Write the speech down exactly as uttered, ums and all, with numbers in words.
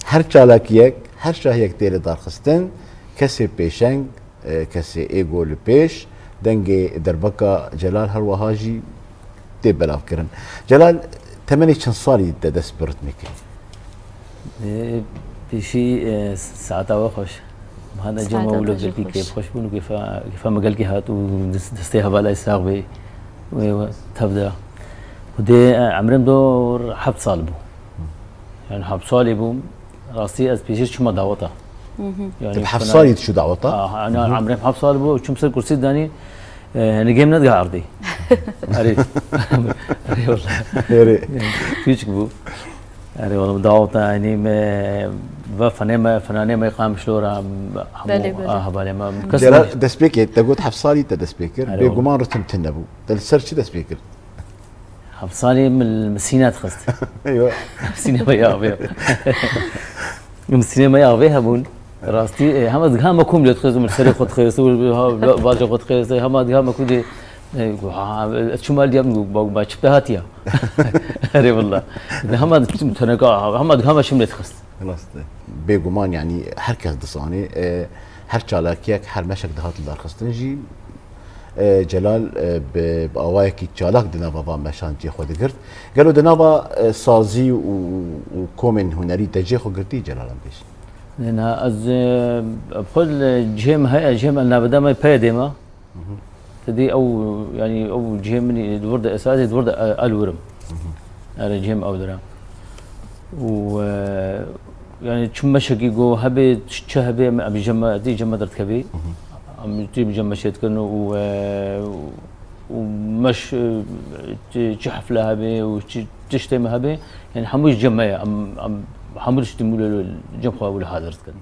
Her çalakiyek, her şahiyek tê lidarxistin, kesê pêşeng, e, kesê êgo li pêş, dengê derbeka Celal her wiha jî tê belavkirin. Celal, temenê çend salî te dest bi ritmê kir? Ê, pêşî, e, saeta we xweş. Hana cem Saeta we te jî girtî xweş. Kêfxweş bûn û kêfa, kêfa me gelkî hat û dest-, destê hevalay sax bê. Wê we tev de. Xwedê, e, emrê min do heft sal bû. Yani heft salî bûm. Rastî ez pêşî çima daweta. Hı hı. Yani Te bi heft fena- salî diçû daweta? Ah, yani Hı hı. emrê min heft sal bû, çûm ser kursî danî, e, nigêm nediha erdî. Erê. Erê wala. Erê. Küçük bû. Erê wala daweta yani me ve fenê me, fenanê me Qamişlo ra hemû Belê, belê. ah, hevalê me. Kes Celal, ne- destpêkê, te got heft salî te destpê kir. Erê wala. Bêguman ritim tune bû. Te li ser çi destpê kir? Heft salî min, min sîne dixist. Eywa. Sîne me ya vê. Min sîne me ya vê hebûn. Rastî, e, hema diha me kom lê dixist, min serê xwe dixist, û ha, bacê xwe dixist, hema diha me kom lê, e, ha, e, çûma li diya min, ba, ba, çi te hatiya. Erê wala. Hema diçûm teneka, hema diha me çim lê dixist. Rast e. Bêguman, yani, her kes dizane, e, her çalakiyek, her meşek dihat lidarxistin jî, e, Celal, e, bi, bi awayekî çalak di nava van meşan cê xwe digirt. Gelo di nava, e, sazî û, û komên hunerî te cê xwe girtî, Celal, em bêjin? Nê, na, ez, e, xwe li cihê min heye, cihê min navê me peyê dê me. Hı hı. Te dî ew, yani, ew cihê min di wir de esasê, di wir de, e, el wirim. Hı hı. Erê cihê min ew dira. Û, e, yani, çi meşekî go hebê, çi hebê, em, em jeme, dî jeme derdikevî. Hı hı. Em dî jeme şêt kirin û, e, û meş, e, çi, çi hefle hebê û çi tiştê me hebê, yani, hemû ji cem me ye. Em, em, hemû tiştê mûle cem xwe wile hazir dikin.